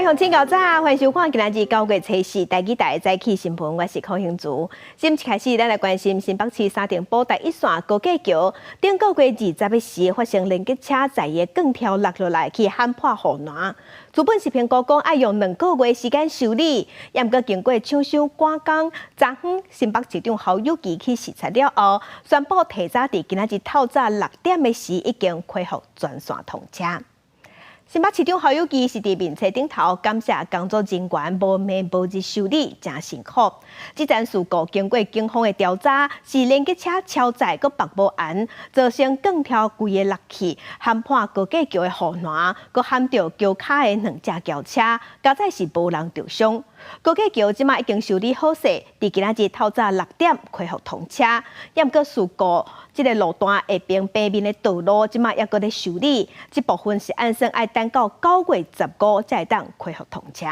鄉親𠢕早，歡迎收看今仔日9月初四台語台早起新聞，我是柯興竹。新聞開始，咱來關心新北市三重埔台一線高架橋，頂個月20日時發生連結車載的鋼條落落來去撼破護欄。原本是評估講愛用2個月時間修理，也毋過經過廠商趕工，昨昏新北市長侯友宜去視察了後，宣布提早佇今仔日透早6點的時已經恢復全線通車。新北市長侯友宜是佇面冊頂頭感謝工作人員無暝無日修理，誠辛苦。這樁事故經過警方的調查，是連結車超載閣縛無絚，造成鋼條規个落去，撼破高架橋的護欄，閣撼著橋跤的兩隻轎車，佳哉是無人著傷。高架橋這馬已經修理好勢，佇今仔日透早六點恢復通車。也毋過事故這个路段下爿平面的道路，這馬猶閣咧修理，這部分是按算愛等到9月15才會當恢復通車。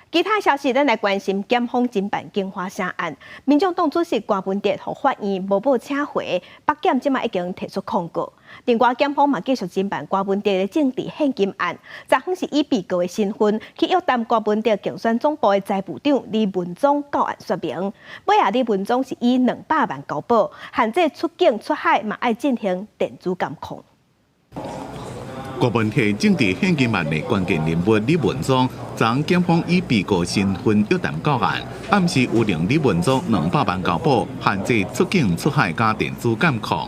其他消息，咱來關心檢方偵辦京華城案，民眾黨主席柯文哲予法院無報請回，北檢這馬已經提出控告。另外，檢方嘛繼續偵辦柯文哲的政治獻金案，昨昏是以被告的身份去約談柯文哲競選總部的財務長李文宗到案說明。尾仔李文宗是以200萬交保，限制出境出海嘛愛進行電子監控。柯文哲政治獻金案的關鍵人物李文宗，昨檢方以被告身份約談到案，暗時有令李文宗兩百萬交保，限制出境出海佮電子監控。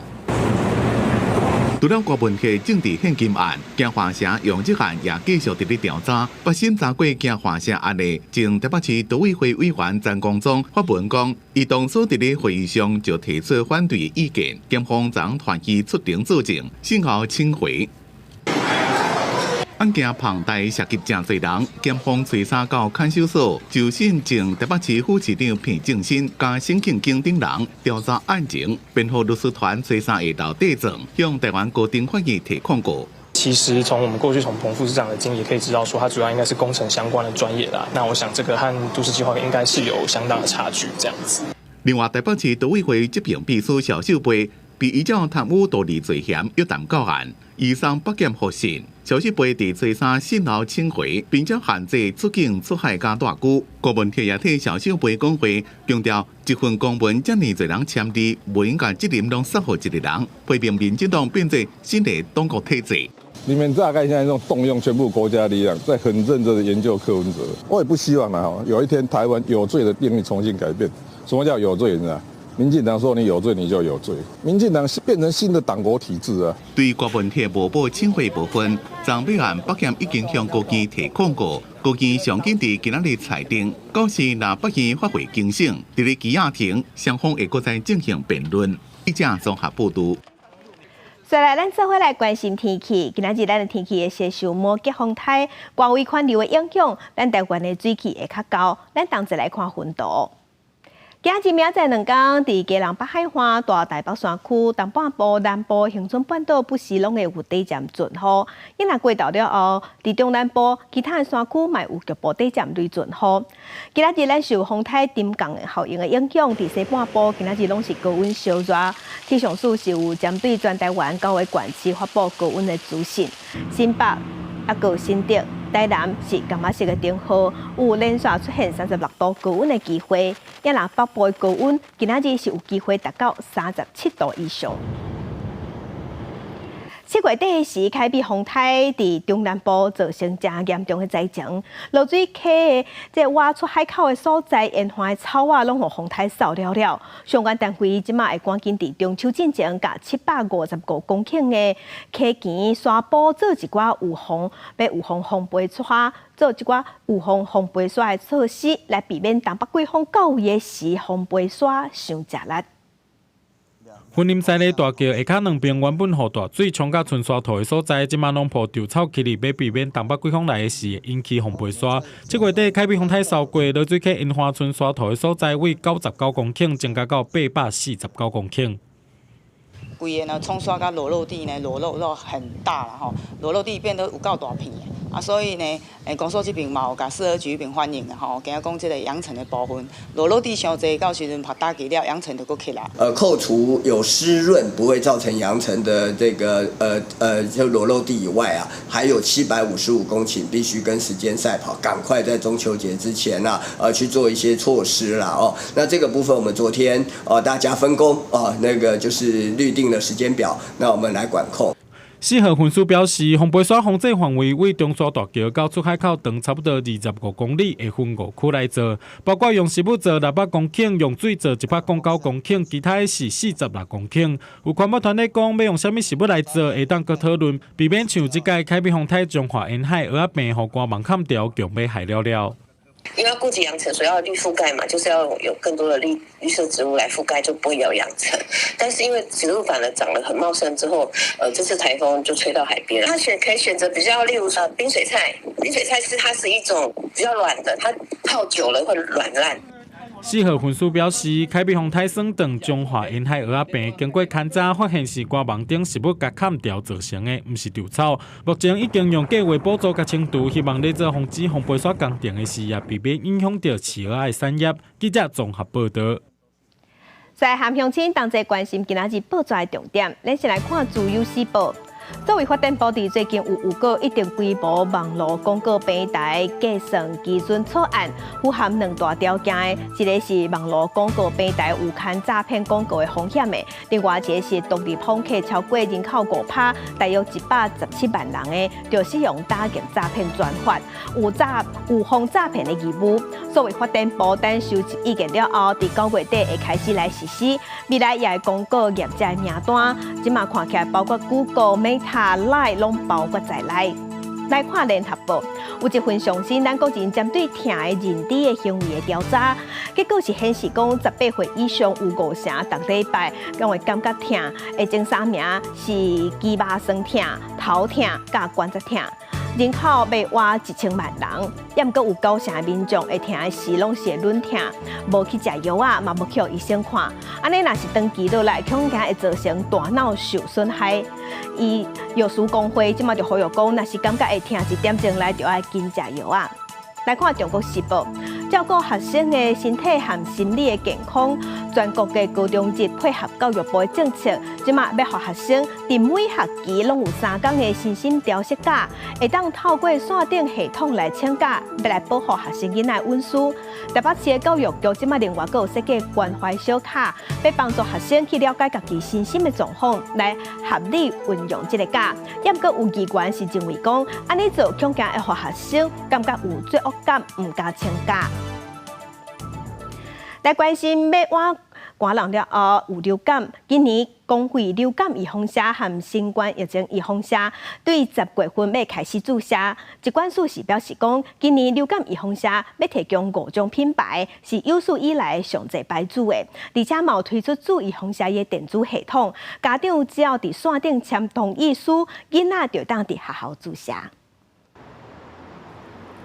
除了柯文哲政治獻金案，京華城楊哲案也繼續佇咧調查。捌審查過京華城案的前台北市都委會委員陳光宗發文講，伊當初佇咧會議上就提出反對的意見，檢方昨傳伊出庭作證，訊後請回。案件龐大，涉及誠濟人，檢方初三到看守所就審前台北市副市長彭正新、佮沈慶京等人調查案情。辯護律師團初三下晝締狀向台灣高等法院提控告。其實從我們過去從彭副市長的經歷可以知道，說他主要應該是工程相關的專業啦。那我想這個和都市計劃應該是有相當的差距，這樣子。另外，台北市都委會執行秘書蕭秀貝被依照貪污盜利罪嫌約談到案，移送北檢複訊。蕭秀貝佇初三訊後請回，並將限制出境出海佮蹛居。柯文哲也替蕭秀貝講話，強調一份公文遮爾濟人簽字，無應該責任攏捒予一個人，批評民進黨變做新的黨國體制。你們大概現在用動用全部國家力量，在很認真的研究柯文哲。我也不希望啊，有一天台灣有罪的定義重新改變。什麼叫有罪？你知道？民進黨說你有罪，你就有罪。民進黨變成新的黨國體制啊！對柯文哲無報請回部分，張美案北檢已經向高院提控告，高院上緊佇今仔日裁定，到時若北院發回更審，佇咧羈押庭雙方會閣再進行辯論。記者綜合報導。再來，咱做伙來關心天氣。今仔日咱的天氣會先受摩羯風台外圍環流的影響，咱台灣的水汽會較厚。咱同齊來看雲圖。今日明仔載兩工，佇基隆北海岸、大台北山區、東半部、南部、恆春半島，不時攏會有短暫陣雨。伊若過晝了後，佇中南部其他的山區嘛有局部短暫雷陣雨。今仔日咱受風台沉降效應的影響，佇西半部今仔日攏是高溫燒熱。氣象署是有針對全台灣九個縣市發布高溫的資訊。新北、抑閣新竹、台南是柑仔色的燈號，有連續出現36度高溫的機會。抑若北部的高溫，今仔日是有機會達到37度以上。7月底時，凱美風颱佇中南部造成誠嚴重的災情，濁水溪的這挖出海口的所在，沿岸的草仔攏予風颱掃了了。相關單位這馬會趕緊佇中秋進前，共755公頃的溪墘山坡做一寡預防，欲預防風飛沙，做一寡預防風飛沙的措施，來避免東北季風到位的時，風飛沙傷食力。雲林三里大橋下跤兩邊原本予大水沖甲春沙塗的所在，這馬攏鋪稻草起來，欲避免東北季風來的時引起風飛沙。7月底凱美風颱掃過，濁水溪沿岸春沙塗的所在，為99公頃增加到849公頃。規个呢沖刷甲裸露地呢，裸露到很大啦吼，裸露地變得有夠大片，啊，所以呢，公所這邊嘛有共食安局彼邊反映吼，驚講這个揚塵的部分，裸露地傷濟，到時陣拍打擊了，揚塵就閣起來。扣除有濕潤不會造成揚塵的這個就裸露地以外啊，還有755公頃必須跟時間賽跑，趕快在中秋節之前啊，去做一些措施啦哦。那這個部分我們昨天大家分工啊，那個就是擬定了時間表，那我們來管控。四號分署表示，風飛沙防制範圍對中沙大橋到出海口長差不多25公里，會分五區來做，包括用食物做600公頃，用水做109公頃，其他的是46公頃。有環保團體講，欲用啥物食物來做，會當閣討論，避免像這屆海避風颱彰化沿海蚵仔病予官網砍掉，強欲害了了。因為要顧及揚塵，所以要綠覆蓋嘛，就是要有更多的綠綠色植物來覆蓋，就不會有揚塵。但是因為植物反而長得很茂盛之後，這次颱風就吹到海邊。它可以選擇比較，例如說冰水菜，冰水菜是它是一種比較軟的，它泡久了會軟爛。四號分署表示，海避風颱算斷彰化沿海蚵仔病，經過勘查發現是官網頂食物共砍掉造成的，毋是稻草。目前已經用計劃補助共清除，希望咧做防止風飛沙工程的時，也避免影響著飼蚵仔的產業。記者綜合報導。在和鄉親同齊關心今仔日報紙的重點，咱先來看《自由時報》。作為發展部佇最近有預告一定規模網路廣告平台計算基準草案，符合兩大條件的，一个是網路廣告平台有牽詐騙廣告的風險的，另外一个是獨立訪客超過人口5%，大約117萬人的，就適用打擊詐騙專法，有防詐騙的義務。所以發展部等收集意見了後，佇9月底會開始來實施，未來也會公告業者的名單。這馬看起來包括 Google、Meta、Line 攏包括在內。來看聯合報，有一份上新咱國人針對疼的認知的行為的調查，結果是顯示講，18歲以上有五成逐禮拜攏會感覺疼，的前三名是肌肉酸疼、頭疼佮關節疼。人口欲倚1000萬人，猶毋過有九成的民眾會疼的時攏是會忍疼，無去食藥仔，嘛無去予醫生看。按呢若是長期落來，恐驚會造成大腦受損害。醫藥師公會這馬就呼籲講，若是感覺會疼一點鐘來，就愛緊食藥仔。來看《中國時報》，照顧學生的身體和心理的健康，全國的高中職配合教育部的政策，這馬欲予學生佇每學期攏有3工的身心調適假，會當透過線頂系統來請假，欲來保護學生囡仔隱私。台北市的教育局這馬另外閣有設計關懷小卡，欲幫助學生去了解家己身心的狀況，來合理運用這个假。猶毋過有議員是認為講，按呢做恐驚會予學生感覺有罪惡感，毋敢請假。來關心欲倚寒人了後有流感，今年公費流感預防射和新冠疫情預防射，對10月份欲開始注射。疾管署是表示講，今年流感預防射欲提供五種品牌，是有史以來上濟擺注的，而且嘛有推出注預防射的電子系統，家長只要佇線頂簽同意書，囡仔就當佇學校注射。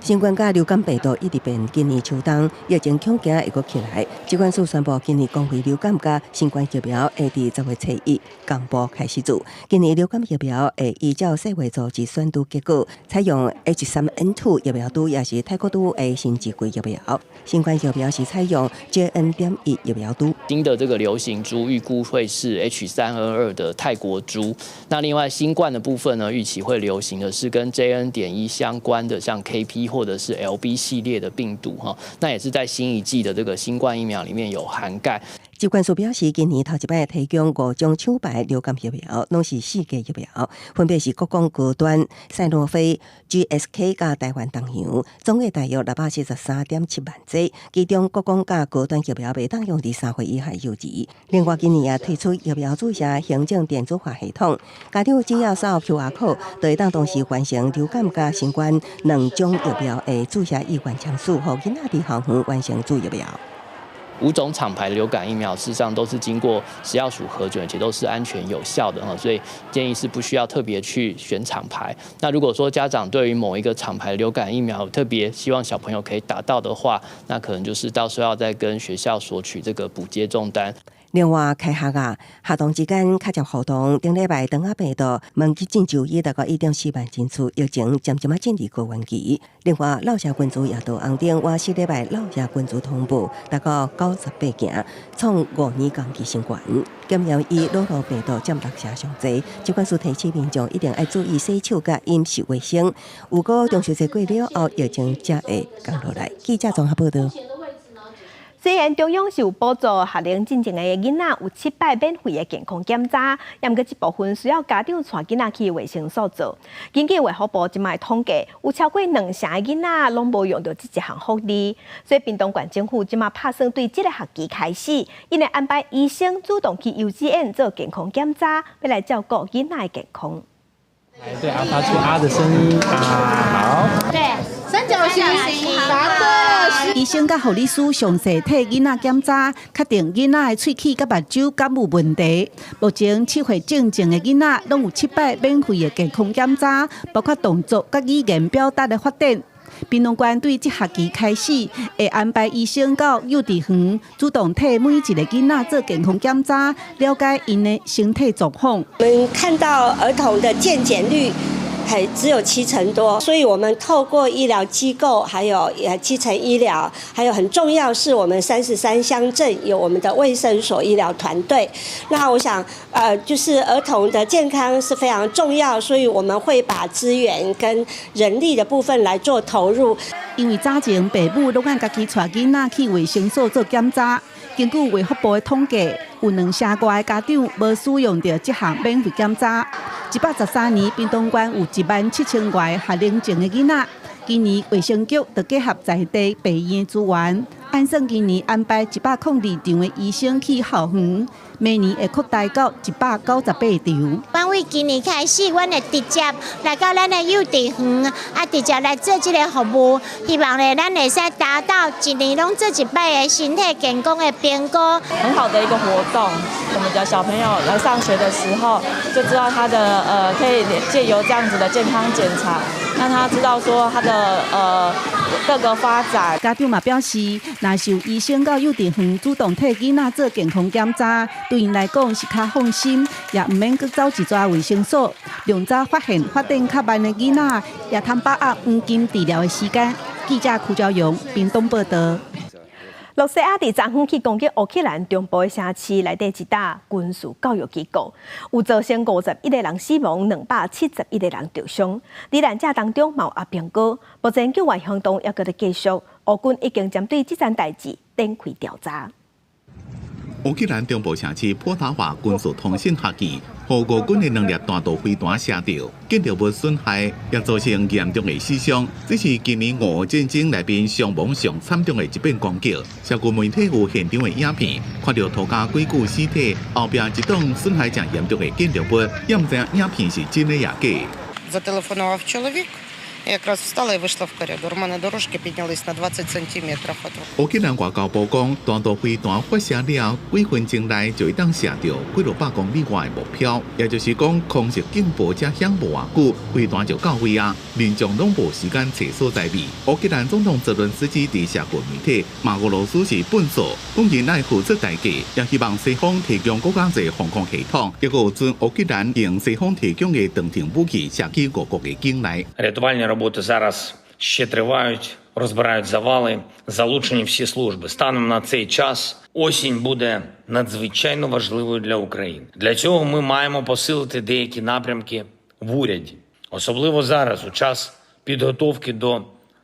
新冠佮流感病毒一直變，今年秋冬疫情恐驚會閣起來。疾管署宣布，今年公費流感佮新冠疫苗會佇10月初1同步開始注。今年流感疫苗會依照世衛組織選株結果，採用 H3N2 疫苗株，抑是泰國株的新一季疫苗。新冠疫苗是採用 JN.1疫苗株。新的這個流行株預估會是 H3N2 的泰國株。那另外新冠的部分呢，預期會流行的是跟 JN.1相關的，像 KP 或者是 LB 系列的病毒哈，那也是在新一季的這個新冠疫苗裡面有涵蓋。疾管署表示，今年頭一擺提供五種廠牌流感疫苗，攏是四價疫苗，分別是國光高端、賽諾菲、GSK 佮台灣東洋，總額大約673.7萬劑。其中國光佮高端疫苗會當用佇3歲以下幼兒。另外，今年也推出疫苗注射行政電子化系統，家長只要掃 QR code，就會當同時完成流感佮新冠兩種疫苗的注射意願簽署，予囡仔佇校園完成注疫苗。五種廠牌流感疫苗，事實上都是經過食藥署核准，且都是安全有效的哈，所以建議是不需要特別去選廠牌。那如果說家長對於某一個廠牌流感疫苗特別希望小朋友可以打到的話，那可能就是到時候要再跟學校索取這個補接種單。另外，開學啊，學童之間較捷互動。頂禮拜，腸仔病毒問急診就醫達到1.4萬人次，疫情漸漸仔進入高原期。另外，落社群組也都紅燈，倚四禮拜落社群組通報達到98件，創5年同期新懸。感染以諾如病毒佔六成上濟，疾管署提醒民眾一定愛注意洗手佮飲食衛生。如果中秋節過了後，疫情才會降落來。記者綜合報道。雖然中央是有補助學齡進前的囡仔有七擺免費的健康檢查，毋過這部分需要家長帶囡仔去衛生所做。根據衛福部這擺統計，有超過兩成的囡仔攏無用著這一項福利，所以屏東縣政府這擺拍算對這个學期開始，𪜶會安排醫生主動去幼稚園做健康檢查，欲來照顧囡仔的健康。來，對啊，發出啊的聲音啊，好。對，三角形，答對了。醫生佮護理師詳細替囡仔檢查，確定囡仔的喙齒佮目睭敢有問題。目前7歲進前的囡仔攏有七擺免費的健康檢查，包括動作佮語言表達的發展。屏東縣對這學期開始，會安排醫生到幼稚園，主動替每一个囡仔做健康檢查，了解𪜶的身體狀況。我們看到兒童的健檢率還只有七成多，所以我們透過醫療機構，還有基層醫療，還有很重要是我們33鄉鎮有我們的衛生所醫療團隊。那我想，就是兒童的健康是非常重要，所以我們會把資源跟人力的部分來做投入。因為早前爸母攏愛家己帶囡仔去衛生所做檢查，根據衛福部的統計，有兩成外的家長無使用著這項免費檢查。113年，屏東縣有1萬7千外學齡前的囡仔。今年衛生局就結合在地病院資源，按算今年安排102場的醫生去校園，明年會擴大到198場。阮為今年開始，阮會直接來到咱的幼稚園，啊，直接來做這个服務，希望咧咱會使達到一年攏做一擺的身體健康的評估。很好的一個活動，我們的小朋友來上學的時候，就知道他的可以借由這樣子的健康檢查，讓他知道說他的各個發展。家長嘛表示，若是有醫生到幼稚園主動替囡仔做健康檢查，對𪜶來講是較放心，也毋免閣走一逝衛生所，量早發現發展較慢的囡仔，也通把握黃金治療的時間。記者柯昭陽，屏東報道。羅西亞佇昨昏去攻擊烏克蘭中部的城市內底一搭軍事教育機構，有造成51個人死亡，271個人受傷。罹難者當中嘛有阿兵哥。目前救援行動猶閣咧繼續，烏軍已經針對這件代誌展開調查。烏克蘭中部城市波塔華軍事通信學院，予俄軍的兩粒彈道飛彈射著，建築物損害，也造成嚴重的死傷。這是今年俄烏戰爭內面傷亡上慘重的一遍攻擊。社群媒體有現場的影片，看著塗甲幾具屍體，後壁一棟損害誠嚴重的建築物，也毋知影影片是真的抑假。 Зателефонував чоловік. Я якраз встала і вийшла в коридор. У мене дорожки піднялись на 20 сантиметрів. 烏克蘭外交部講，彈道飛彈發射了幾分鐘內就會當射著幾落百公里外的目標，也就是講空襲警報才響無偌久，飛彈就到位啊！民眾攏無時間揣所在避。烏克蘭總統澤倫斯基佇社群媒體罵俄羅斯是笨手，講𪜶愛付出代價，也希望西方提供閣較濟防空系統，抑閣有准烏克蘭用西方提供的長程武器射去俄國的境內。 Рятувальні роботи зараз ще тривають, розбирають завали, залучені всі служби. Станом на цей час осінь буде надзвичайно важливою для України. Для цього ми маємо посилити деякі напрямки в уряді, особливо зараз, у час підготовки до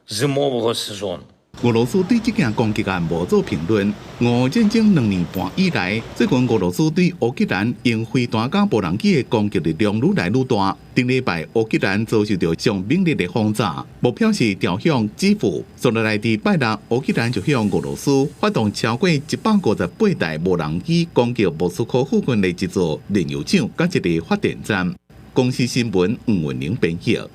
зимового сезону. 俄羅斯對這件攻擊案無做評論。俄烏戰爭2年半以來，最近俄羅斯對烏克蘭用飛彈佮無人機的攻擊力量愈來愈大。頂禮拜，烏克蘭遭受著上猛烈的轟炸，目標是朝向基輔。紲落來佇拜六，烏克蘭就向俄羅斯發動超過158台無人機攻擊莫斯科附近的一座煉油廠佮一个發電站。公視新聞吳文玲編譯。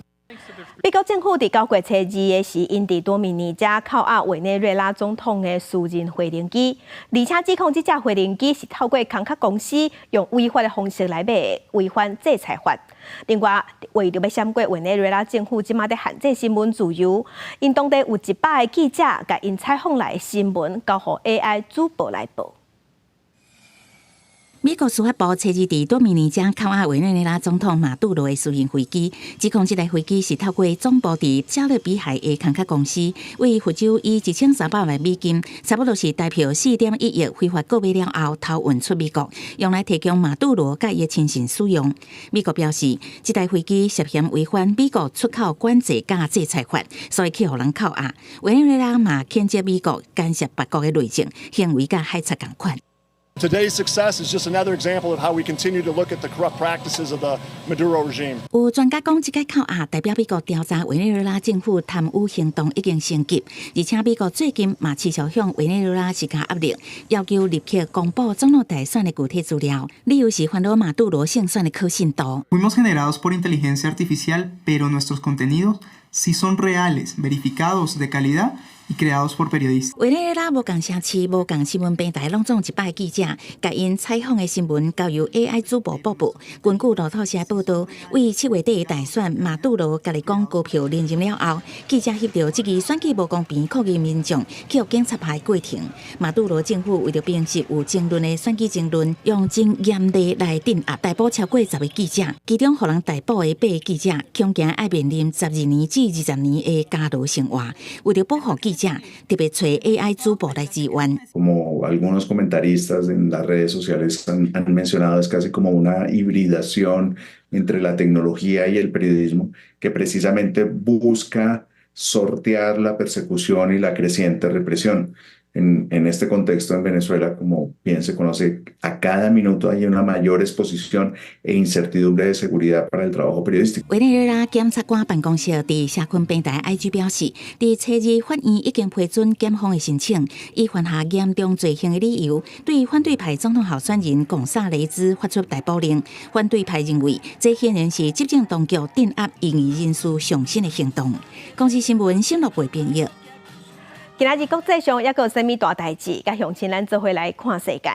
美國政府佇9月初二的時，𪜶佇多米尼加扣押委內瑞拉總統的私人飛行機，而且指控這架飛行機是透過空殼公司用違法的方式來買，違反制裁法。另外，為著欲閃過委內瑞拉政府這馬佇限制新聞自由，𪜶當地有100個記者，共𪜶採訪來的新聞交予 AI 主播來報。美國司法部初二佇多米尼加扣押委內瑞拉總統馬杜羅的私人飛機，指控這台飛機是透過總部佇加勒比海的空殼公司，為佛州以1300萬美金，差不多是台票4.1億非法購買了後偷運出美國，用來提供馬杜羅佮伊的親信使用。美國表示，這台飛機涉嫌違反美國出口管制佮制裁法，所以去予人扣押。委內瑞拉嘛譴責美國干涉別國的內政，行為佮海賊仝款。 Today's success is just another example of how we continue to look at the corrupt practices of the Maduro regime. 有專家講，這個扣押代表美國調查委內瑞拉政府貪污行動已經升級，而且美國最近嘛持續向委內瑞拉施加壓力，要求立刻公布總統大選的具體資料，理由是煩惱馬杜羅勝選的可信度。 Fuimos generados por inteligencia artificial, pero nuestros contenidos sí son reales, verificados, de calidad y creados por periodistas。委內瑞拉無仝城市、無仝新聞平台，攏總100個記者，共𪜶採訪的新聞交由 AI 主播播報。根據路透社報導，為7月底的大選，馬杜羅家己講高票連任了後，記者翕著這個選舉無公平抗議民眾去予警察拍的過程。馬杜羅政府為著平息有爭論的選舉爭論，用真嚴厲來鎮壓，逮捕超過10個記者，其中予人逮捕的八個記者，恐驚愛面臨12年至20年的監牢生活。為著保護記者，特別揣 AI 主播來支援。 Como algunos comentaristas en las redes sociales han mencionado, es casi como una hibridación entre la tecnología y el periodismo que precisamente busca sortear la persecución y la creciente represión. En este contexto en Venezuela, como bien se conoce, a cada minuto hay una mayor exposición e incertidumbre de seguridad para el trabajo periodístico. 委內瑞拉檢察官辦公室佇社群平台 IG 表示，佇初二法院已經批准檢方的申請，以犯下嚴重罪行的理由，對反對派總統候選人貢薩雷茲發出逮捕令。反對派認為，這顯然是執政當局鎮壓異議人士上新的行動。公視新聞新樂貝編譯。今仔日國際上猶閣有啥物大代誌？佮鄉親咱做伙來看世界。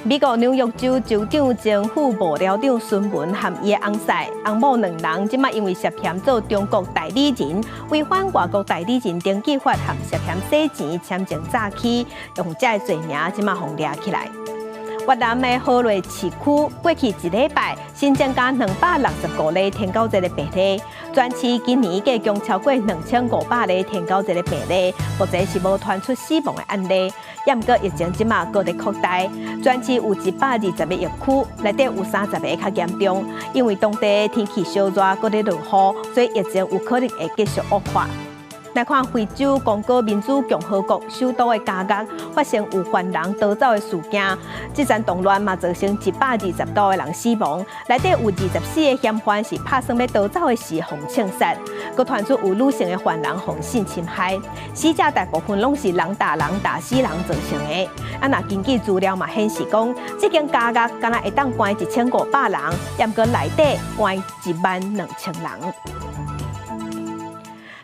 美國紐約州州長前副幕僚長孫文和伊的翁婿、翁某兩人，這擺因為涉嫌做中國代理人，違反外國代理人登記法和涉嫌洗錢、簽證詐欺，用這个罪名，這擺予掠起來。越南的河內市區過去一禮拜新增加265例天狗熱的病例，全市今年計共超過2500例天狗熱的病例，目前是無傳出死亡的案例。毋過疫情這馬閣咧擴大，全市有120個疫區，內底有30個較嚴重，因為當地天氣燒熱，閣咧落雨，所以疫情有可能會繼續惡化。來看非洲剛果民主共和國首都的監獄發生有犯人逃走的事件，這場動亂嘛造成120多個人死亡，內底有24個嫌犯是拍算欲逃走的時予槍殺，閣傳出有女性的犯人予性侵害，死者大部分攏是人打人打死人造成的。啊，若根據資料嘛顯示講，這間監獄敢若會當關1500人，毋過內底關1萬2000人。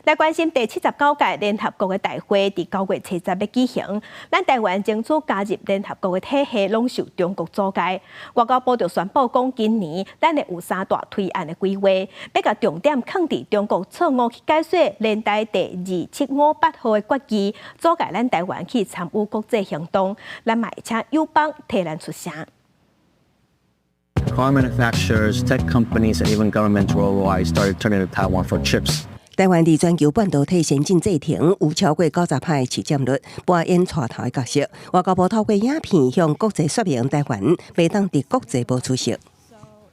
來關心第79屆聯合國的大會，佇9月初十欲舉行。咱台灣爭取加入聯合國的體系，攏受中國阻礙。外交部就宣布講，今年咱會有三大推案的規劃，欲共重點囥佇中國錯誤去解說聯大第2758號的決議，阻礙咱台灣去參與國際行動。咱嘛會請友邦替咱出聲。 Car manufacturers, tech companies, and even governments worldwide started turning to Taiwan for chips. 台灣佇全球半導體先進製程有超過90%的市佔率，扮演帶頭的角色。外交部透過影片向國際說明，台灣袂當佇國際無出席。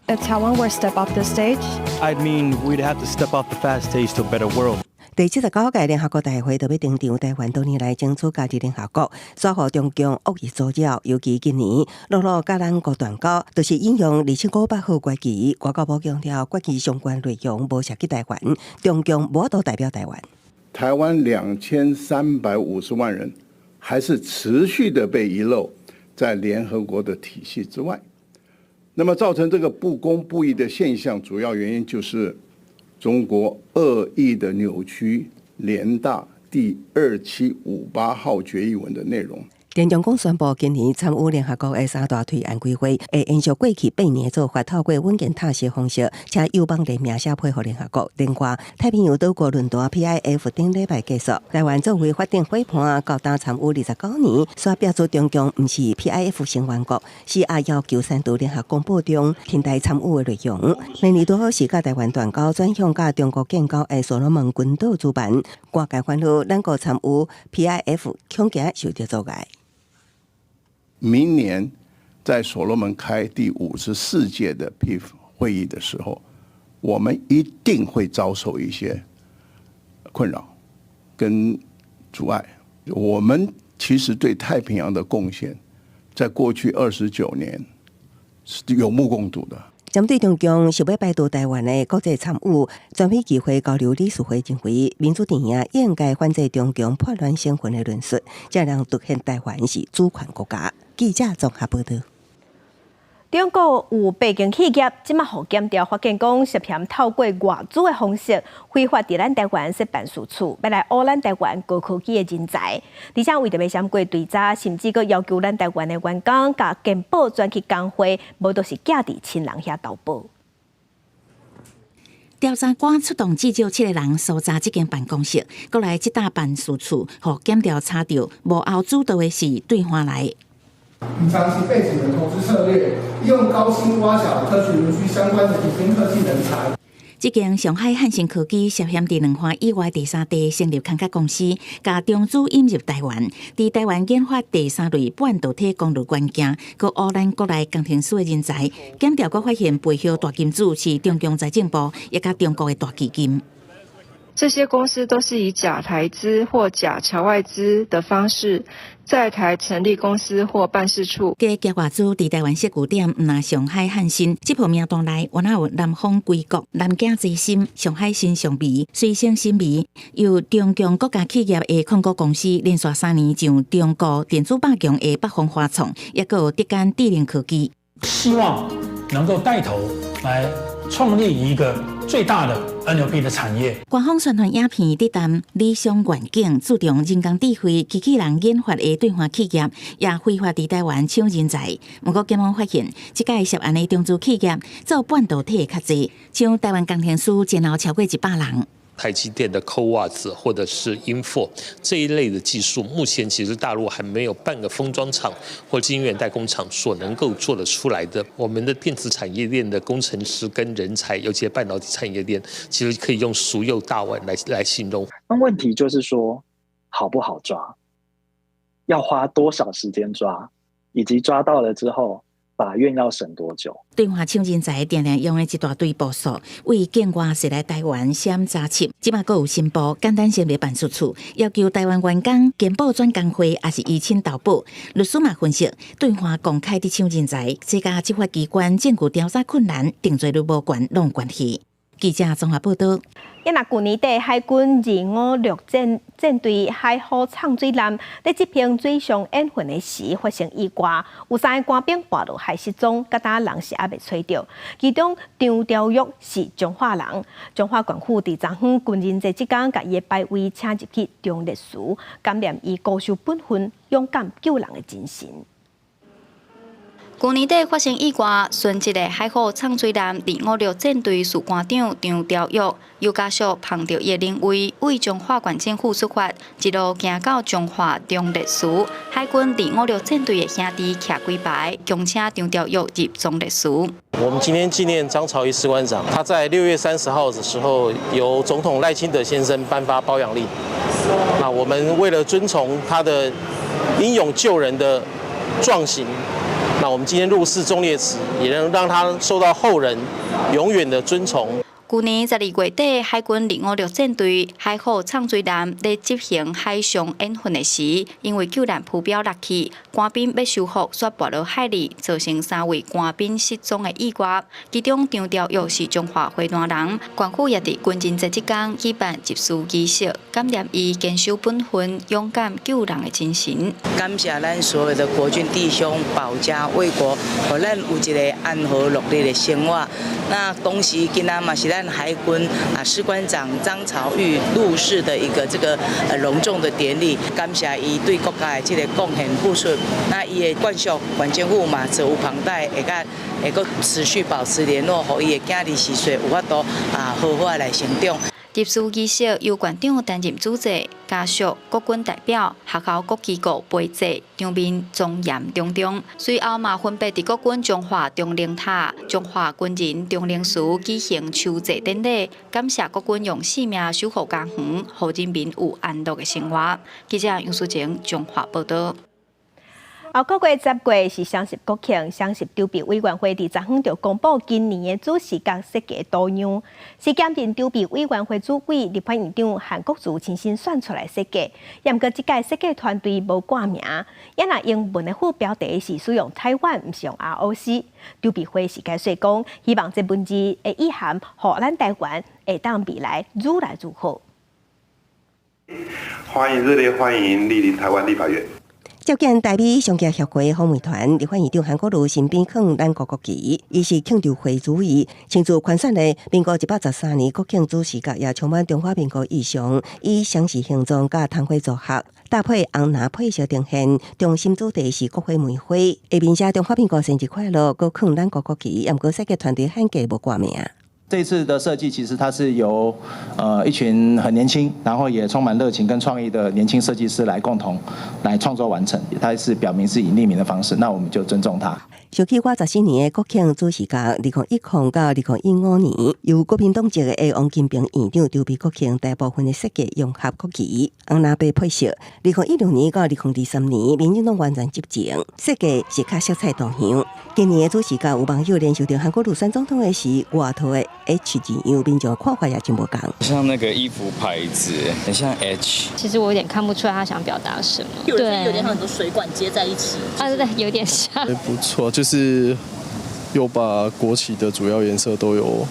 If Taiwan were to step off the stage, I'd mean we'd have to step off the fast stage to a better world. 第79屆聯合國大會就欲登場，台灣多年來爭取加入聯合國，煞予中共惡意阻擾。尤其今年陸路佮咱國斷交，就是引用2758號決議。外交部強調，決議相關內容無涉及台灣，中共無法度代表台灣。台灣2350萬人，還是持續的被遺漏在聯合國的體系之外。那麼造成這個不公不義的現象，主要原因就是中國惡意的扭曲聯大第2758號決議文的內容。電中共宣布今年參與聯合國的三大推案規劃，會延續過去8年做法，透過穩健踏實方式，請友邦聯名寫配合聯合國。另外，太平洋島國論壇 PIF 頂禮拜結束，台灣作為法定夥伴，到今參與29年，煞標註中共毋是 PIF 成員國，是也要求刪除聯合公報中停台參與的內容。明年拄好是佮台灣斷交轉向佮中國建交的所羅門群島主辦，外界煩惱咱國參與 PIF 恐驚受著阻礙。明年在所羅門開第54屆的 PIF 會議的時候，我們一定會遭受一些困擾跟阻礙。我們其實對太平洋的貢獻，在過去29年是有目共睹的。針對中共想欲排除台灣的國際參與，全美議會交流理事會認為，民主陣營應該反制中共撥亂省份的論述，才能凸顯台灣是主權國家。記者綜合報導。中國有八間企業，這馬予檢調發現講涉嫌透過外資的方式，非法佇咱台灣設辦事處，欲來挖咱台灣高科技的人才。而且為著欲閃過追查，甚至閣要求咱台灣的員工共健保轉去工會，無就是寄佇親人遐投保。調查官出動至少七个人搜查這間辦公室，閣來這搭辦事處，予檢調查著幕後主導的是對岸來。以長期背景的投資策略，利用高薪挖角科學園區相關的頂尖科技人才。這間上海漢芯科技涉嫌佇兩岸以外第三地成立空殼公司，共中資引入台灣，佇台灣研發第三類半導體功率元件，閣挖咱國內工程師的人才。檢調閣發現背後大金主是中共財政部，抑佮中國的大基金。這些公司都是以假台資或假僑外資的方式，在台成立公司或辦事處。假外資佇台灣設據點，毋但上海漢芯，這號名單內，原來有南方硅谷、南京捷芯、上海新尚微、隨星新微，由中共國家企業的控股公司連續3年上中國電子百強的北方華創，抑閣有德間智能科技。希望能夠帶頭來創立一個最大的 NLP 的產業。官方宣傳影片佇談理想願景，注重人工智慧、機器人研發的對岸企業，也非法佇台灣搶人才。毋過檢方發現，這屆涉案的中資企業做半導體的較濟，像台灣工程師前後超過100人。台積電的 CoWoS 或者是 InFO 這一類的技術，目前其實大陸還沒有半個封裝廠或晶圓代工廠所能夠做得出來的。我們的電子產業鏈的工程師跟人才，尤其是半導體產業鏈，其實可以用熟又大碗來形容。那問題就是說，好不好抓？要花多少時間抓？以及抓到了之後，法院要審多久？對岸搶人才，定定用的一大堆步數，為境外設來台灣閃查緝，這馬閣有新步，簡單成立辦事處，要求台灣員工健保轉工會，抑是依親投保。律師嘛分析，對岸公開佇搶人才，這佮執法機關證據調查困難，定罪率無懸，攏有關係。記者綜合報導。啊若舊年底海軍256戰隊海虎藏水艦咧執行水上演訓的時發生意外，有三个官兵跋落海失蹤，佮今人是猶未揣著。其中張朝玉是彰化人，彰化縣府佇昨昏軍人節這工，共伊的牌位請入去忠烈祠，感念伊固守本分、勇敢救人的精神。舊年底發生意外，殉職的海虎藏水艦256戰隊士官長張朝玉，由家屬捧著伊的靈位，為彰化縣政府出發，一路行到彰化忠烈祠，海軍256戰隊的兄弟徛幾排，恭請張朝玉入忠烈祠。我們今天紀念張朝義士官長，他在6月30號的時候，由總統賴清德先生頒發褒揚令。那我們為了遵從他的英勇救人的壯行。那我們今天入祀忠烈祠，也能讓他受到後人永遠的尊崇。舊年12月底，海軍256戰隊海虎藏水艦咧執行海上演訓的時，因為救難浮標落去，官兵欲修復，煞跋落海裡，造成三位官兵失蹤的意外。其中張朝玉是彰化花壇人，縣府也佇軍人節這工舉辦入祠儀式，感念伊堅守本分、勇敢救人的精神。感謝咱所有的國軍弟兄保家衛國，予咱有一个安和樂利的生活。那同時，今仔嘛是咱戰海軍啊士官長張朝玉陸士的一個這個隆重的典禮，感謝伊對國家的這個貢獻付出。那伊的眷屬縣政府嘛責無旁貸，會佮會閣持續保持聯絡，予伊的囝兒時歲有法度啊好好來成長。入祀儀式由縣長擔任主祭，家屬、國軍代表、學校各機構陪祭，場面莊嚴隆重。隨後嘛分別佇國軍中華長榮塔、中華軍人長榮祠舉行酬祭典禮，感謝國軍用性命守護家園，予人民有安樂的生活。記者楊淑晴彰化報導。後個月10月是雙十國慶，雙十籌備委員會佇昨昏就公布今年的主視覺設計圖樣，是兼任籌備委員會主委立法院長韓國瑜親身選出來設計。毋過這屆設計團隊無掛名，也若英文的副標題是使用台灣，毋是用 ROC。籌備會是解釋講，希望這文字的意涵，予咱台灣會當未來愈來愈好。歡迎熱烈歡迎蒞臨台灣立法院。接見台美商業協會訪問團，立法院長韓國瑜身邊囥咱國國旗，伊是慶籌會主委，親自寬選的民國113年國慶主視覺，也充滿中華民國意象，以雙十形狀佮窗花組合，搭配紅藍配色呈現，中心主題是國花梅花，下面寫中華民國生日快樂，閣囥咱國國旗，毋過設計團隊罕見無掛名。這次的設計其實它是由一群很年輕，然後也充滿熱情跟創意的年輕設計師來共同來創作完成。它是表明是以匿名的方式，那我們就尊重他。想起我14年的國慶主視覺，2010到2015年，由國民黨籍的王金平院長籌備國慶大部分的設計融合國旗，紅藍白配色。2016年到2023年，民進黨完全執政，設計是較色彩多樣。今年的主視覺有網友聯想到韓國瑜選總統的時，外套的 H 字樣，民眾看法也真無仝。像那個衣服牌子，很像 H。其實我有點看不出來他想表達什麼。對，有點像很多水管接在一起。啊，對對，有點像。不錯，就是又把國旗的主要顏色都有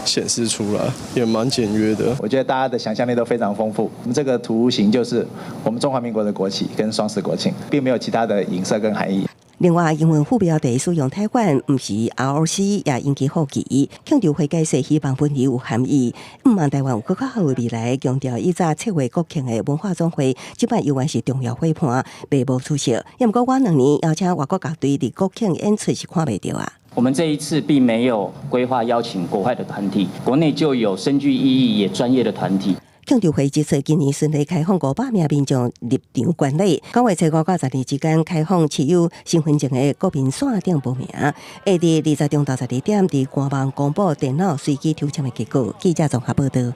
顯示出來，也蠻簡約的。我覺得大家的想象力都非常豐富。我們這個圖形就是我們中華民國的國旗跟雙十國慶，並沒有其他的影射跟含義。另外，英文副標題使用台灣，毋是 ROC，也引起好奇。慶籌會解釋，希望文字有含義，毋望台灣有閣較好的未來。強調以早策劃國慶的文化總會，這擺猶原是重要夥伴，袂無出席。毋過晚2年邀請外國樂隊佇國慶演出是看袂著啊。我們這一次並沒有規劃邀請國外的團體，國內就有深具意義也專業的團體。慶籌會指出，今年順利開放500名民眾入場觀禮。9月初5到12之間開放持有身份證的國民線頂報名，會佇20中晝12點佇官網公布電腦隨機抽籤的結果。記者綜合報導。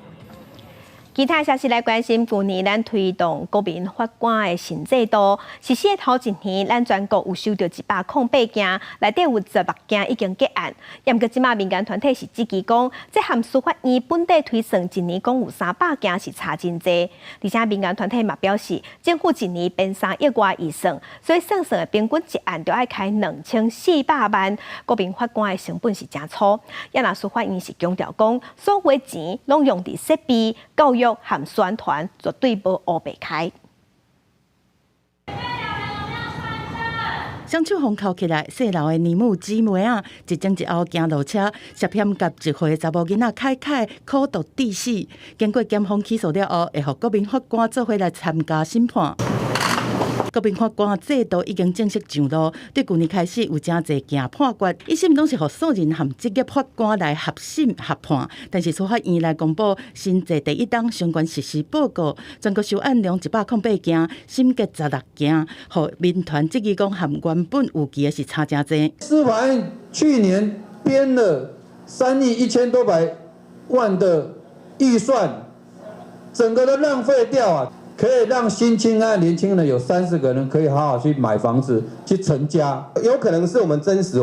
其他消息來關心，舊年咱推動國民法官的新制度實施的頭一年，咱全國有收著108件，內底有16件已經結案。毋過這馬民間團體是質疑講，這和司法院本底推算一年講有300件是差真濟。而且民間團體嘛表示，政府一年編3億外預算，所以算算的平均一案就愛開2400萬，國民法官的成本是誠粗。也若司法院是強調講，所有錢攏用佇設備、教育和宣傳，絕對無烏白開。雙手封扣起來，細膩的奶母姊妹仔，一前一後行路車，涉嫌共一歲查某囡仔凱凱苦毒致死。經過檢方起訴了後，會予國民法官做伙來參加審判。國民法官制度已經正式上路，對舊年開始有誠濟件判決，一審攏是予素人和職業法官來合審合判，但是司法院來公布新制第一檔相關實施報告，全國收案量108件，審結16件，予民團質疑講和原本預期的是差誠濟。司法院去年編了3億1千多百萬的預算，整個都浪費掉啊！可以讓新青安年輕人有30個人可以好好去買房子去成家，有可能是我們真實，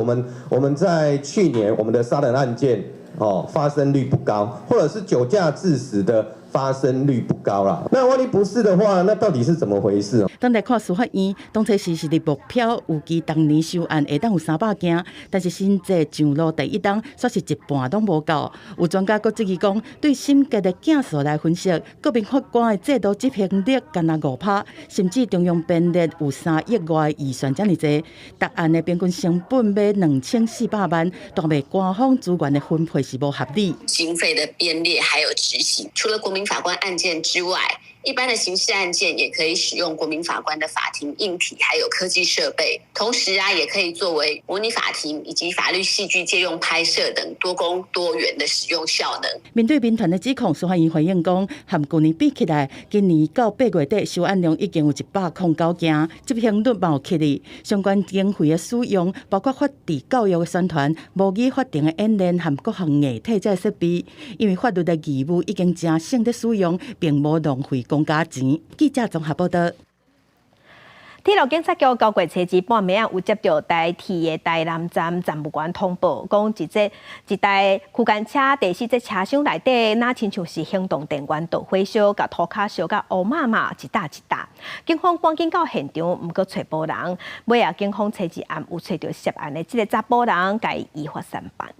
我們在去年我們的殺人案件哦發生率不高，或者是酒駕致死的發發生率不高啦。那萬一不是的話，那到底是怎麼回事？轉來看司法院，當初時是佇目標預計當年收案會當有300件，但是新制上路第一冬，煞是一半攏無夠。有專家閣質疑講，對審結的件數來分析，國民法官的制度執行力干焦5%，甚至中央編列有3億外預算遮爾濟，逐案的平均成本欲2400萬，但袂官方資源的分配是無合理。經費的編列還有執行，除了國民法官案件之外，一般的刑事案件也可以使用國民法官的法庭硬體，還有科技設備。同時啊，也可以作為模擬法庭以及法律戲劇借用拍攝等多工多元的使用效能。面對民團的指控，司法院回應講，和舊年比起來，今年到8月底收案量已經有109件，執行率嘛有起哩。相關經費的使用，包括法治教育的宣傳、模擬法庭的演練和各項硬體這設備，因為法律的義務已經誠省咧使用，並無浪費公家錢。記者綜合報道。鐵路警察局九月初二半暝仔有接著台鐵的台南站站務員通報，講一節一台區間車第四節車廂內底，若親像是行動電源導火燒，共塗跤燒甲烏麻麻一搭一搭。警方趕緊到現場，毋過揣無人。尾仔警方初二暗有揣著涉案的這个查埔人，共伊依法審辦。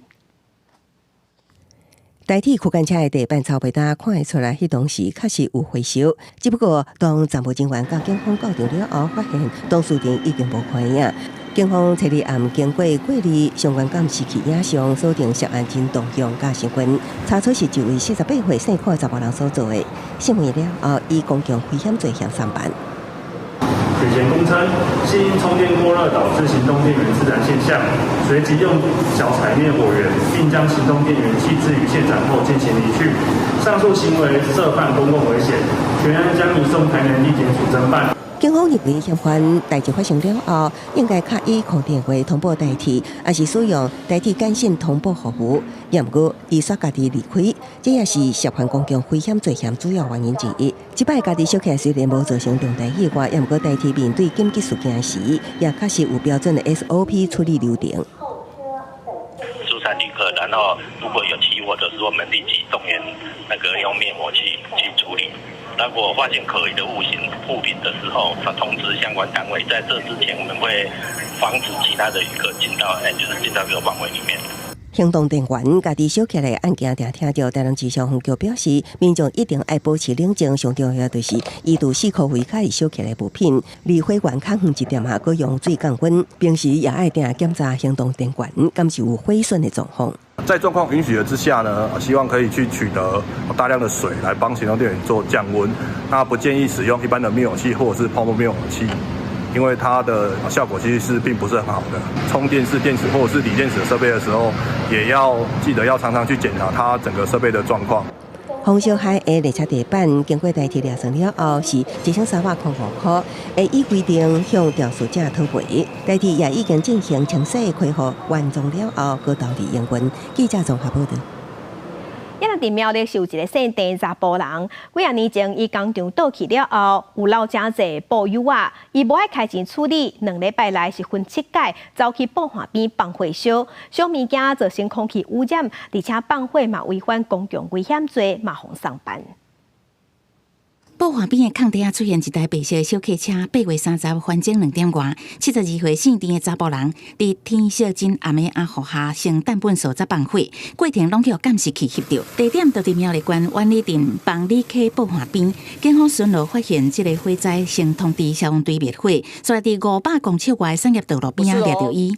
台鐵區間車的地板草皮單看會出來，彼當時確實有火燒。只不過當站務人員佮警方到場了後，發現當事人已經無看影。警方初二暗經過過濾相關監視器影像，鎖定涉案人動向佮身份，查出是一位48歲姓柯的查埔人所做的。審問了後，以公共危險罪嫌送辦。鐵錢供稱，係因充電過熱導致行動電源自燃現象，隨即用腳踩滅火源，並將行動電源棄置於現場後進行離去。上述行為涉犯公共危險，全案將移送台南地檢署偵辦。警方認為嫌犯代誌發生了後，應該較以空電話通報台鐵，抑是使用台鐵簡訊通報服務。也毋過，伊煞家己離開，這也是涉犯公共危險罪嫌主要原因之一。這擺家己燒起來雖然無造成重大意外，也毋過台鐵面對緊急事件時，也確實有標準的 SOP 處理流程。疏散旅客，然後如果有起火的時候，我們立即動員那個用滅火器去處理。如果發現可疑的物品的時候，通知相關單位。在這之前，我們會防止其他的旅客進到，就是進到這個範圍裡面。行動電源家己燒起來案件，定聽著台南市消防局表示，民眾一定愛保持冷靜，上重要就是移除四箍圍較會燒起來物品，離火源較遠一點仔，閣用水降溫。平時也愛定檢查行動電源，敢是有火損的狀況。在狀況允許的之下呢，希望可以去取得大量的水來幫行動電源做降溫。那不建議使用一般的滅火器或者是泡沫滅火器，因為它的效果其實是並不是很好的。充電式電池或者是鋰電池設備的時候，也要記得要常常去檢查它整個設備的狀況。紅燒海的列車地板經過台鐵驗算了後，是1305塊，會依規定向肇事者討賠。台鐵也已經進行清洗、恢復原狀了後，閣投入營運。記者綜合報道。猶若佇苗栗是有一个姓鄭的查埔人，幾仔年前伊工廠倒去了後，有漏誠濟布油仔，伊無愛開錢處理，2禮拜內是分七擺走去布岸邊放火燒，燒物件造成空氣污染，而且放火嘛違反公共危險罪，嘛予送辦。布岸邊的空地仔出現一台白色的小客車，8月30傍鐘2點外，72歲姓鄭的查埔人，佇天色真暗的阿雨下，先擲糞埽才放火，過程攏予監視器翕著。地點就佇苗栗縣苑裡鎮枋里溪布岸邊，警方巡邏發現這个火災，先通知消防隊滅火，所以佇500公尺外產業道路邊仔掠著伊。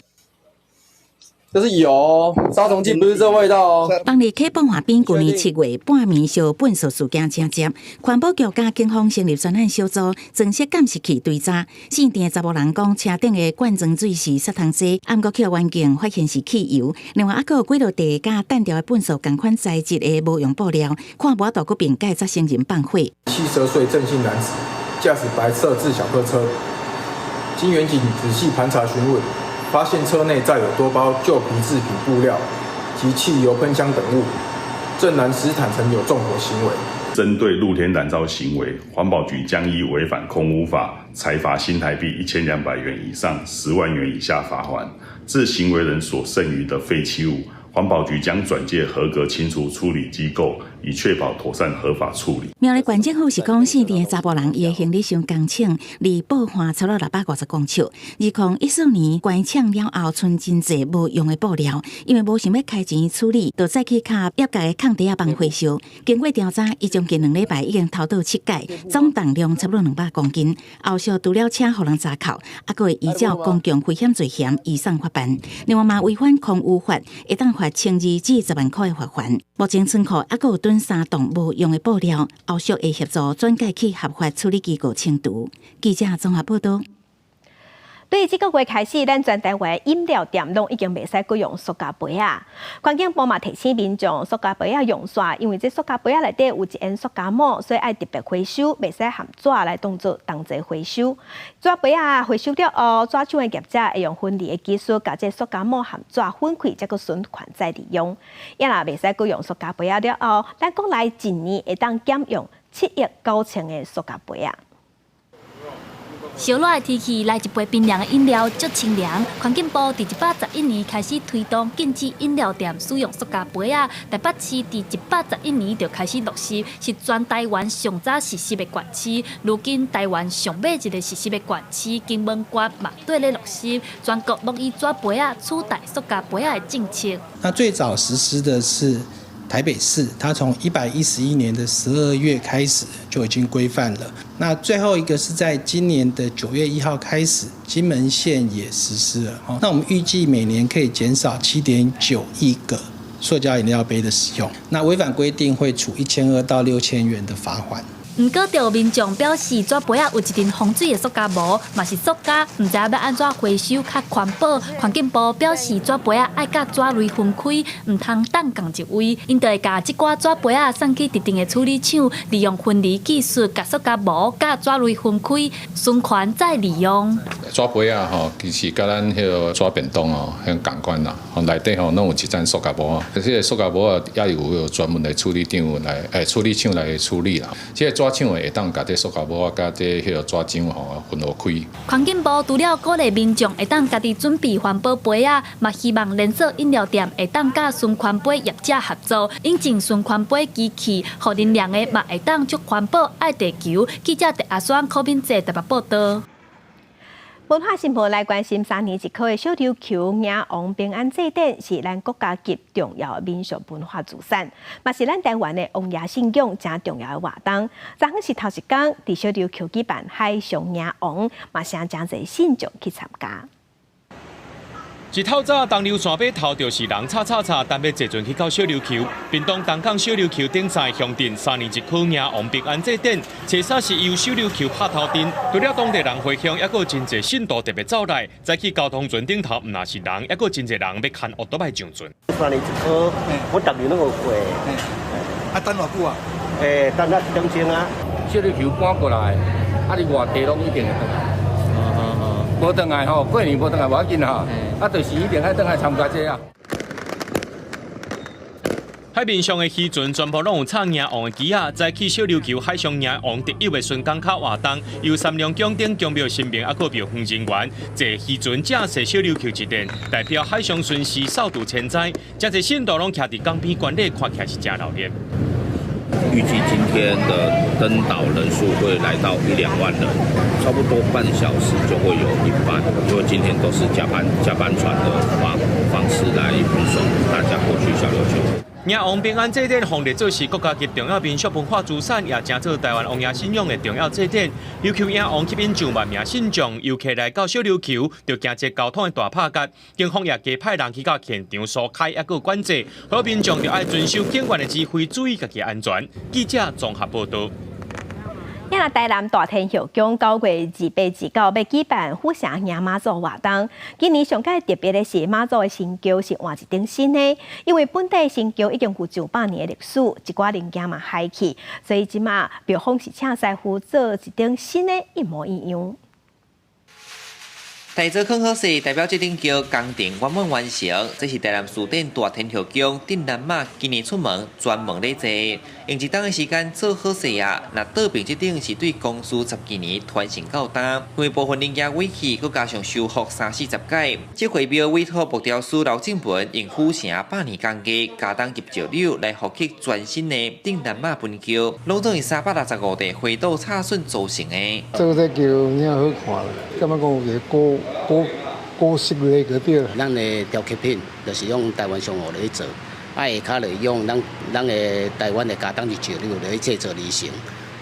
這是油，殺蟲劑不是這味道哦。枋里溪布岸邊，舊年7月半暝燒糞埽事件真濟，環保局佮警方成立專案小組，裝設監視器追查。姓鄭的查埔人講，車頂的罐裝水是殺蟲劑，毋過去原件發現是汽油。另外，猶閣有幾落袋佮單調的糞埽仝款材質的無用布料，看無法度閣辯解才承認放火。72歲鄭姓男子駕駛白色自小客車，經員警仔細盤查詢問，發現車內載有多包舊皮製品布料及汽油噴槍等物，鄭男實坦承有縱火行為。針對露天燃燒行為，環保局將依違反空污法，裁罰新台幣1200元以上10萬元以下罰鍰。至行為人所剩餘的廢棄物，環保局將轉介合格清除處理機構，以確保妥善合法處理。苗栗縣政府是講，姓鄭的查埔人，伊的行李傷工廠，離報岸差不多650公尺。2014年關廠了後，賰真濟無用的布料，因為無想欲開錢處理，就載去共業界的空袋仔房回收。經過調查，伊將近2禮拜已經偷倒七改，總重量差不多200公斤。後續除了車予人查扣，猶閣會依照公共危險罪嫌移送法辦。另外嘛，違反空污法，會當罰1200至10萬塊的罰鍰。目前倉庫猶閣有囤三棟無用的布料，後續會協助轉介去合法處理機構清除。記者綜合報導。對這個月開始，咱全台灣飲料店攏已經袂使閣用塑膠杯仔。環境部嘛提醒民眾，塑膠杯仔用煞，因為這塑膠杯仔內底有一層塑膠膜，所以愛特別回收，袂使含紙來當做同齊回收。紙杯仔回收了後，紙廠的業者會用分離的技術，共這塑膠膜含紙分開，才閣循環再利用。也若袂使閣用塑膠杯仔了後，咱國內一年會當減用7億9千个塑膠杯仔。燒熱的天氣，來一杯冰涼的飲料，足清涼。環境部佇111年開始推動禁止飲料店使用塑膠杯仔，台北市佇111年就開始落實，是全台灣上早實施的縣市。如今台灣上尾一个實施的縣市金門縣嘛綴咧落實，全國攏以紙杯仔取代塑膠杯仔的政策。那最早實施的是台北市，它從111年的12月開始就已經規範了。那最後一個是在今年的9月1號開始，金門縣也實施了。那我們預計每年可以減少7.9億個塑膠飲料杯的使用。那違反規定會處1200到6000元的罰鍰。毋過，著民眾表示，紙杯仔有一層防水的塑膠膜，嘛是塑膠，毋知影欲按怎回收較環保。環境部表示，紙杯仔愛佮紙類分開，毋通擲仝一位。𪜶就會共這寡紙杯仔送去特定的處理廠，利用分離技術，共塑膠膜佮紙類分開，循環再利用。紙杯仔吼，其實佮咱彼个紙便當哦，很仝款啦。吼，內底吼攏有一層塑膠膜，這个塑膠膜也有專門的處理廠來，處理廠來處理啦。這個紙廠會當共這塑膠膜佮這彼个紙漿吼分開。環境部除了鼓勵民眾會當家己準備環保杯仔，嘛希望連鎖飲料店會當佮循環杯業者合作，引進循環杯機器，予啉涼的嘛會當足環保愛地球。記者鄭阿雙、柯敏哲台北報導。文化新聞來關心三年一考的小琉球迎王平安祭典，是咱國家級重要的民俗文化資產，嘛是咱台灣的王爺信仰誠重要的活動。昨昏是頭一工，佇小琉球舉辦海上迎王，嘛誠濟信眾去參加。一透早，東流山碼頭就是人吵吵吵，等欲坐船去到小琉球。屏東東港小琉球頂在鄉鎮三年一考迎王平安祭典，初三是由小琉球拍頭陣，除了當地人回鄉，猶閣真濟信徒特別走來。早起交通船頂頭毋但是人，猶閣真濟人欲牽烏托邦上船。三年一考，我逐年攏有過。啊，等偌久啊？等啊一點鐘啊。小琉球趕過來，啊，你外地攏一定會轉來。無轉來吼，過年無轉來無要緊吼，啊，就是一定愛轉來參加這啊。海面上的漁船全部攏有插迎王的旗仔，早起小琉球海上迎王特有的巡港卡活動，由三龍宮頂宮廟神明，猶閣廟方人員坐漁船正踅小琉球一轉，代表海上巡視掃除天災，誠濟信徒攏徛佇港邊觀禮，看起來是誠熱鬧。預計今天的登島人數會來到一兩萬人，差不多半小時就會有一班，因為今天都是加班船的方式來運送大家過去小琉球。迎王平安祭典，奉列做是國家級重要民俗文化資產，也成做台灣王爺信仰的重要祭典。琉球迎王吸引上萬名信眾遊客來到小琉球，就驚這交通的大拍結。警方也加派人去到現場疏開，猶閣管制，好民眾就愛遵守警員的指揮，注意家己安全。記者綜合報導。今日台南大天后宮9月28、29欲舉辦府城迎媽祖活動。今年上蓋特別的是媽祖的神轎是換一頂新的，因為本地神轎已經有上百年的歷史，一寡零件嘛害去，所以這馬廟方是請師傅做一頂新的，一模一樣。台座囥好勢，代表這頂轎工程圓滿完成。這是台南士典大天后宮鎮南媽今年出門專門咧做。用一冬的時間做好勢啊！若倒爿這頂是對公司十幾年傳承到今，因為部分零件毀去，閣加上修復三四十擺。這回廟委託木雕師劉正文用府城百年工藝加工及石榴來復刻全新的頂南馬盆橋，攏總用365塊灰土插筍組成的。做這橋有影好看啦，感覺講有一個古古古色的個對。咱的雕刻品就是用台灣松芋來做。啊，下跤就用咱咱的台灣的茄苳石榴來製作而成，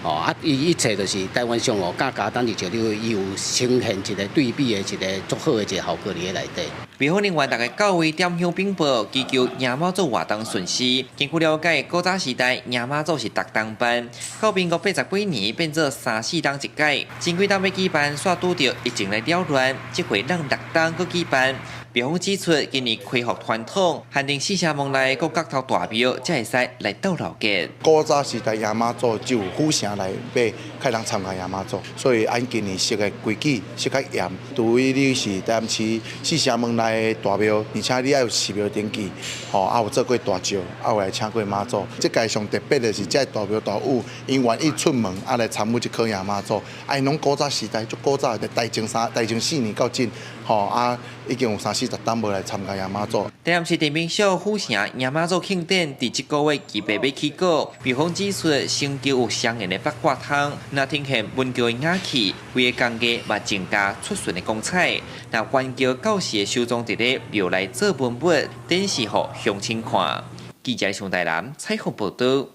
哦啊，伊一切就是台灣松芋佮茄苳石榴，伊有呈現一個對比的一個足好的一個效果佇咧內底。廟方人員逐家到位點香稟報，祈求迎媽祖活動順遂。根據了解，古早時代迎媽祖是逐冬辦，到民國八十幾年變做三四冬一擺。前幾冬欲舉辦，煞拄著疫情來擾亂，這回咱六冬閣舉辦。廟方指出，今年恢復傳統，限定四城門內各角頭大廟才會使來鬥鬧熱。古早時代迎媽祖只有府城內底較人參加迎媽祖，所以按今年設的規矩設較嚴，除非你是台南市四城門內的大廟，而且你愛有寺廟登記，吼，啊有做過大醮，啊有來請過媽祖。這屆上特別的是，這個大廟大武𪜶願意出門啊來參與這顆迎媽祖，啊𪜶攏古早時代足古早的大正三、大正四年到今，吼啊已經有三四十冬無來參加迎媽祖。台南市地名小府城迎媽祖慶典，佇這個月預備欲起鼓。廟方指出，新橋有相應的八卦通，若呈現文橋的雅氣，規个工藝嘛增加出巡的光彩。若懸橋到時會收裝佇咧廟內做文物，展示予鄉親看。記者上台南採訪報導。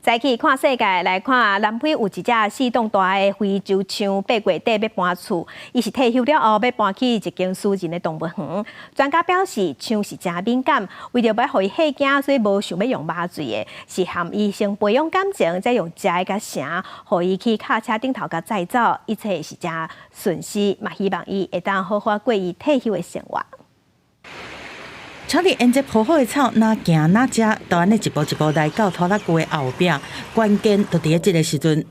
再去看世界，來看南非有一隻四棟大的非洲象，八月底欲搬厝，伊是退休了後欲搬去一間私人的動物園。專家表示，象是誠敏感，為著欲予伊嚇驚，所以無想欲用麻醉的，是含伊先培養感情，再用食的佮繩，予伊去轎車頂頭共載走，一切是誠順遂，嘛希望伊會當好好過伊退休的生活。查理沿著鋪好的草，若行若食，就按呢一步一步來到拖拉機的後壁。關鍵就佇咧這个時陣。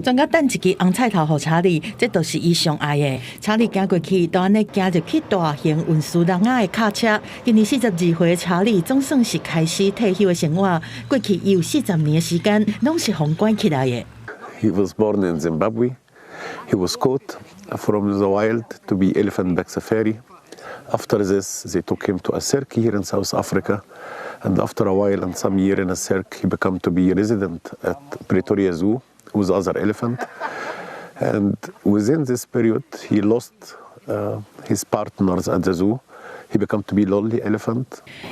專家擲一支紅菜頭予查理，這就是伊上愛的。查理行過去，就按呢行入去大型運輸籠仔的卡車。今年42歲的查理總算是開始退休的生活。過去伊有40年的時間，攏是予關起來的。 He was born in Zimbabwe. He was caught from the wild to be elephant back safari. After this, they took him to a cirque here in South Africa. And after a while and some year in a cirque, he became to be resident at Pretoria Zoo with other elephant. And within this period, he lost his partners at the zoo. He became to be lonely elephant.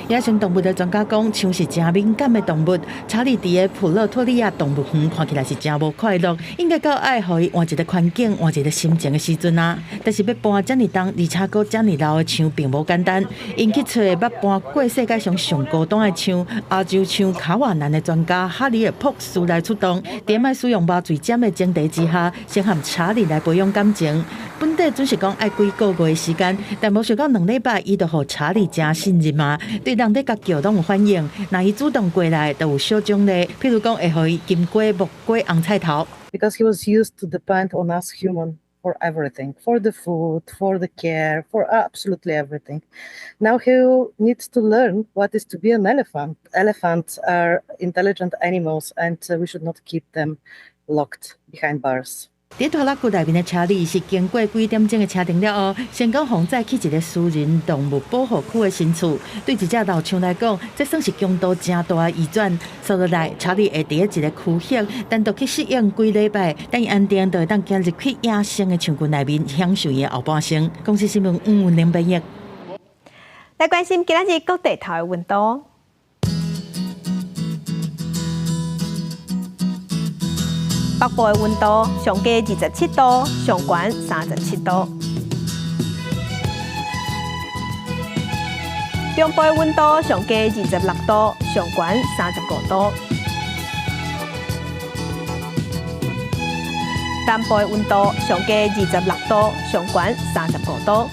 野生動物的專家講，象是誠敏感的動物。查理佇个普勒托利亞動物園看起來是誠無快樂，應該夠愛予伊換一个環境、換一个心情的時陣啊。但是欲搬遮爾重，而且閣遮爾老的象，並無簡單。𪜶去揣捌搬過世界上上高單的象——亞洲象卡瓦蘭的專家哈里爾博士來出動，佇莫使用麻醉針的前提之下，先和查理來培養感情。本底準是講愛幾個月的時間，但無想到兩禮拜，伊就予查理誠信任啊，對人咧共叫攏有反應。若伊主動過來，就有小獎勵，譬如講會予伊金瓜、木瓜、紅菜頭。 Because he was used to depend on us human for everything, for the food, for the care, for absolutely everything. Now he needs to learn what is to be an elephant. Elephants are intelligent animals, and we should not keep them locked behind bars. 佇拖拉機內面的查理是經過幾點鐘的車程了後，成功予載去一个私人動物保護區的新厝。對一隻老象來講，這算是強度誠大的移轉。接落來，查理會佇咧一个區域單獨去適應幾禮拜，等伊安定，就會當行入去野生的象群內面，享受伊的後半生。公視新聞吳文玲編譯。來關心今仔日各地頭的溫度。北部的溫度上低27度，上懸37度。中部的溫度上低26度，上懸35度。南部的溫度上低26度，上懸35度。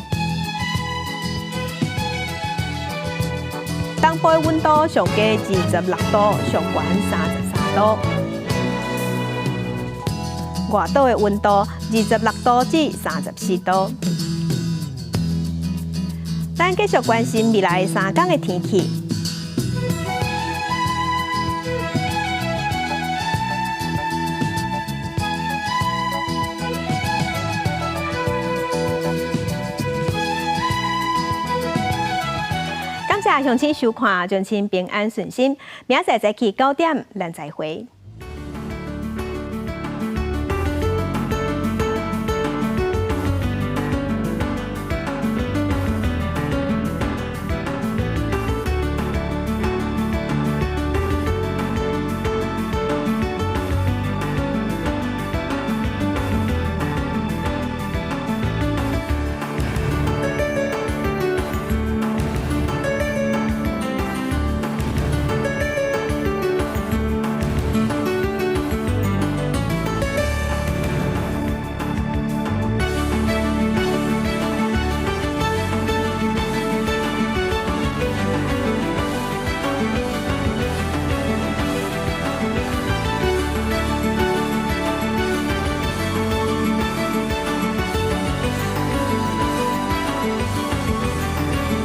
東部的溫度上低26度，上懸33度。外島的溫度26度至34度。咱繼續關心未來三工的天氣。謝鄉親收看，祝親平安順心。明仔載早起9點，咱再會。